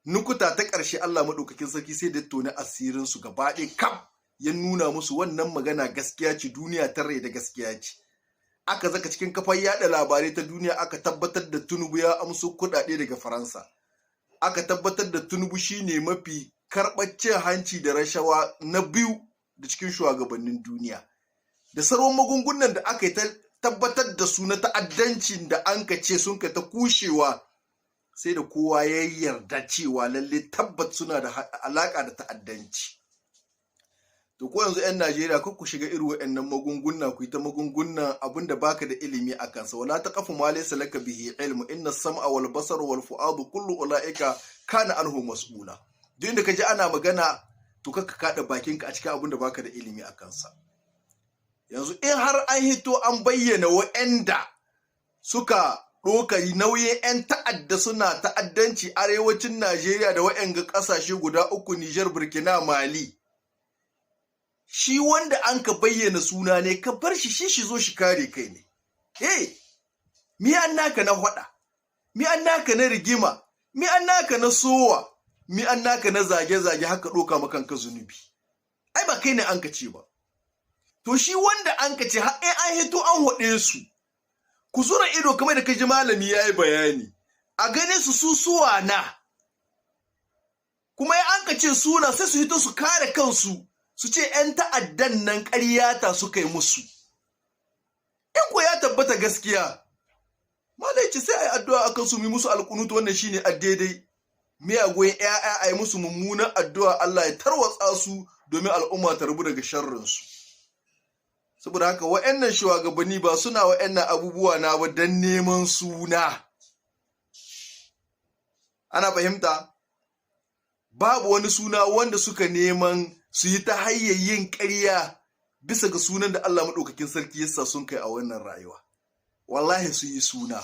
Nukuta ta ƙarshe, Allah maɗaukakin sarki sai da toni asirin su gaba ɗaya kaf, ya nuna musu wannan magana gaskiya ce, duniya ta rai da gaskiya ce. Aka zaka cikin kafar yada labarai ta duniya, aka tabbatar da Tinubu ya amso kuɗaɗe daga Faransa. Aka tabbatar da Tinubu shine mafi karɓar cin hanci da rashawa na biyu da cikin shugabannin duniya, da sauran magungunan da aka yi ta tabbatar da su na ta'addancin da an ka ce sun ka ta kushewa, sai da kowa ya yarda cewa lalle tabbat suna da alaka da ta'addanci. To, ko yanzu 'yan Najeriya, kar ku shiga irin waɗannan magunguna, ku yi ta magunguna abinda baka da ilimi a kansa. ولا تقف ما ليس لك به علم، إن السمع والبصر والفؤاد كل أولئك كان عنه مسؤولا. Duk inda ka ji ana magana, to kaka kada bakinka a cikin abin da baka da ilimi a kansa. Yanzu in har an hito an bayyana waɗanda suka ɗoka nauyin 'yan ta'adda suna ta'addanci arewacin Najeriya da waɗanga ƙasashe guda uku, Nijar, Burkina, Mali, shi wanda an ka bayyana suna ne, ka bar shi, shi zo shi kare kai ne. Hey, mi an naka na faɗa? Mi an naka na rigima? Mi an naka na sowa? Mi an naka na zage-zage haka ɗoka ma kanka zunubi? Ai ba kai ne an ka ce ba. To, shi wanda an ka ce har in an hito an haɗe su, ku zura ido kamar da kaji malami ya yi bayani, a gane su su suwa na. Kuma ya an ka ce suna, sai su hito su kare kansu, su ce 'yan ta'addan nan ƙaryata suka yi musu. In ko ya tabbata gaskiya, malai ce sai a yi addu'a akan su, mu musu alƙunutu. Wannan shine a daidai. Miyagun 'ya'ya, a yi musu mummunan addu'a, Allah ya tarwatsa su domin al'umma ta rabu daga sharrinsu. Saboda haka, wa'annan shugabanni ba suna wa'annan abubuwa na ba don neman suna. Ana fahimta? Babu wani suna wanda suka neman su yi ta hanyar yin ƙarya bisa ga sunan da Allah maɗaukakin sarki yasa sun kai a wannan rayuwa. Wallahi su yi suna,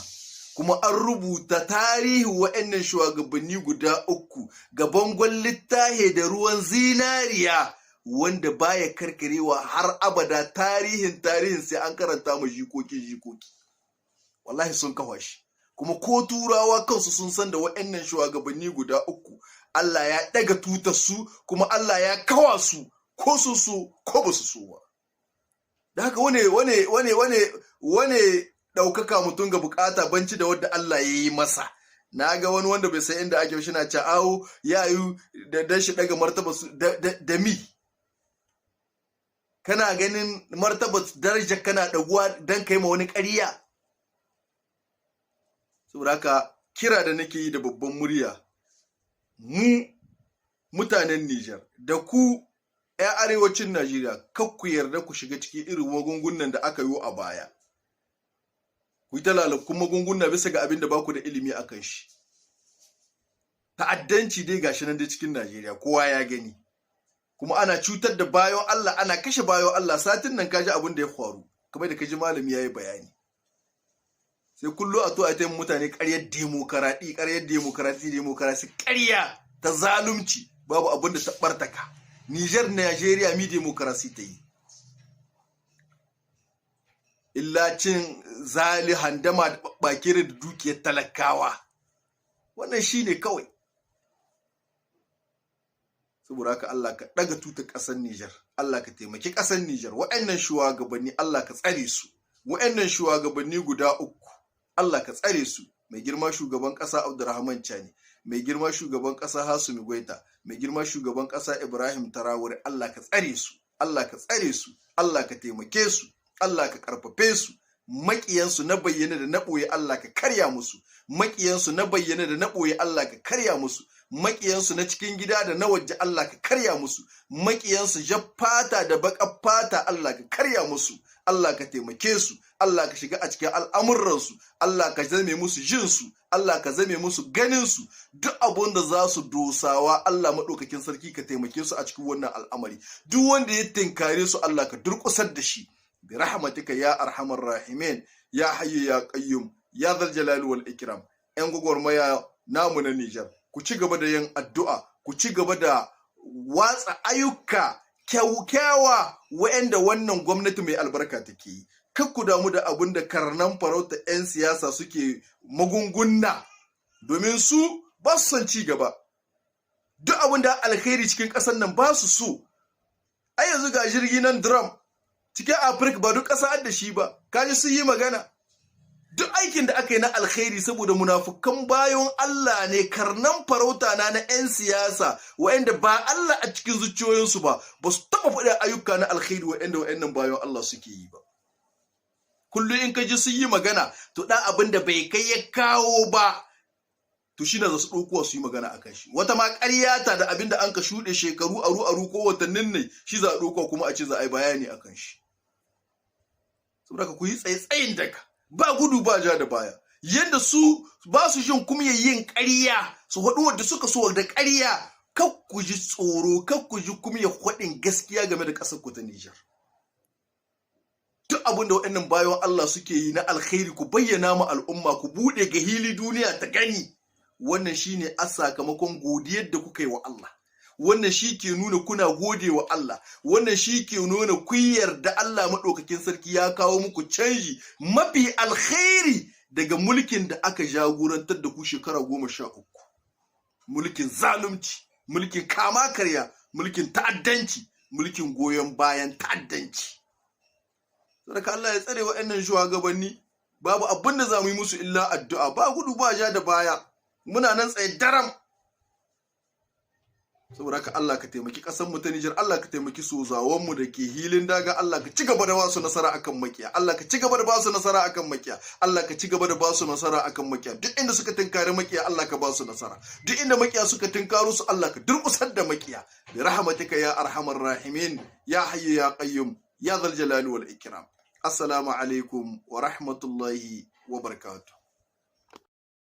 kuma an rubuta tarihi wa'annan shugabanni guda uku ga bangon littahi da ruwan zinariya wanda baya karkarewa har abada. Tarihin tarihin sai an karanta mu jikokin jikoki. Wallahi sun kafa shi, kuma ko Turawa kansu sun san da wa'annan shugabanni guda uku Allah ya ɗaga tutar su, kuma Allah ya kawa su, ko su so ko ba su so ba. Da haka, wane wane wane wane wane ɗaukaka mutum ga bukata banci da wadda Allah ya yi masa? Na ga wani wanda bai san inda ake shi na ce awo ya yi da dan shi daga martaba su da mi. Kana ganin martaba daraja kana ɗaguwa dan kai ma wani ƙarya? Saboda haka, kira da nake yi da babban murya, mu mutanen Nijar da ku 'yan arewacin Najeriya, kar ku yarda ku shiga cikin irin magungunan da aka yi a baya. Ku yi ta lalakkun magunguna bisa ga abin da ba ku da ilimi a kan shi. Ta'addanci dai gashi nan dai cikin Najeriya, kowa ya gani. Kuma ana cutar da bayan Allah, ana kashe bayan Allah. Satin nan kaji abin da ya faru, kamar da kaji malami ya yi bayani. Sai kullu a to a ta mutane ƙaryar demokaradi, ƙaryar demokarasi, demokarasi, ƙarya ta zalunci, babu abin da ta ɓartaka. Nijar, Najeriya, mi demokarasi ta yi? Illa cin zali, handama da bakire da dukiyar talakawa. Wannan shine kawai. Saboda haka, Allah ka ɗaga tutar ƙasar Nijar, Allah ka taimaki ƙasar Nijar. Waɗannan shugabanni, Allah ka tsare su. Waɗannan shugabanni guda uku, Allah ka tsare su. Mai girma shugaban ƙasa Abdurrahman Chani, mai girma shugaban ƙasa Hasumi Goita, mai girma shugaban ƙasa Ibrahim Traore, Allah ka tsare su, Allah ka tsare su, Allah ka taimake su, Allah ka karfafe su. Maƙiyansu na bayyana da na ɓoye, Allah ka karya musu. Maƙiyansu na bayyana da na ɓoye, Allah ka karya musu. Maƙiyansu na cikin gida da na waje, Allah ka karya musu. Maƙiyansu jar fata da baƙar fata, Allah ka karya musu. Allah ka taimake su, Allah ka shiga a cikin al'amuransu, Allah ka zame musu jinsu, Allah ka zame musu ganinsu. Duk abun da za su dosawa, Allah maɗaukakin sarki ka taimake su a cikin wannan al'amari. Duk wanda ya tinkare su, Allah ka durƙusar da shi. برحمتك يا أرحم الراحمين، يا حي يا قيوم، يا ذا الجلال والإكرام. Yan gwagwarmaya namu na Nijar, ku ci gaba da yin addu'a, ku ci gaba da watsa ayyuka kyaukyawa wa'anda wannan gwamnati mai albarka take yi. Kar ku damu da abin da karnan farauta 'yan siyasa suke magunguna, domin su ba su son ci gaba. Duk abin da alkhairi cikin ƙasar nan ba su so. Ai yanzu ga jirgi nan drone cikin Afirka, ba duk ƙasa da shi ba, kaji sun yi magana. Duk aikin da aka yi na alkhairi, saboda munafukan bayan Allah ne, karnan farauta na 'yan siyasa wa'anda ba Allah a cikin zuciyoyinsu ba, ba su taɓa faɗin ayyuka na alkhairi wa'anda wa'annan bayan Allah suke yi ba. Kullum in ka ji sun yi magana, to ɗan abin da bai kai ya kawo ba, to shi na za su ɗaukowa su yi magana a kan shi. Wata ma ƙarya ta da abin da an ka shuɗe shekaru aru aru ko watannin ne, shi za a ɗauko kuma a ce za a yi bayani a kan shi. Saboda ka ku yi tsaye-tsayin daka, ba gudu ba ja da baya. Yadda su ba su jin kuma yin ƙarya, su haɗu wadda suka so da ƙarya, kar ku ji tsoro, kar ku ji kuma ya faɗin gaskiya game da ƙasar ku ta Nijar. Duk abin da waɗannan bayan Allah suke yi na alkhairi, ku bayyana ma al'umma, ku buɗe ga hili duniya ta gani. Wannan shine a sakamakon godiyar da kuka yi wa Allah. Wannan shi ke nuna kuna gode wa Allah. Wannan shi ke nuna kun yarda Allah maɗaukakin sarki ya kawo muku canji mafi alkhairi daga mulkin da aka jagorantar da ku shekara 13, mulkin zalunci, mulkin kama karya, mulkin ta'addanci, mulkin goyon bayan ta'addanci. Saboda Allah ya tsare waɗannan shugabanni. Babu abin da za mu yi musu illa addu'a. Ba gudu ba ja da baya, muna nan tsaye daram. Saboda haka Allah ka taimaki ƙasar mu ta Nijar, Allah ka taimaki sozawan mu da ke hilin daga, Allah ka ci gaba da basu nasara akan makiya, Allah ka ci gaba da basu nasara akan makiya, Allah ka ci gaba da basu nasara akan makiya. Duk inda suka tinkari makiya, Allah ka basu nasara. Duk inda makiya suka tinkaro su, Allah ka durƙusar da makiya. Bi rahmatika ya arhamar rahimin, ya hayyu ya qayyum, ya dhal jalali wal ikram. Assalamu alaikum wa rahmatullahi wa barakatuh.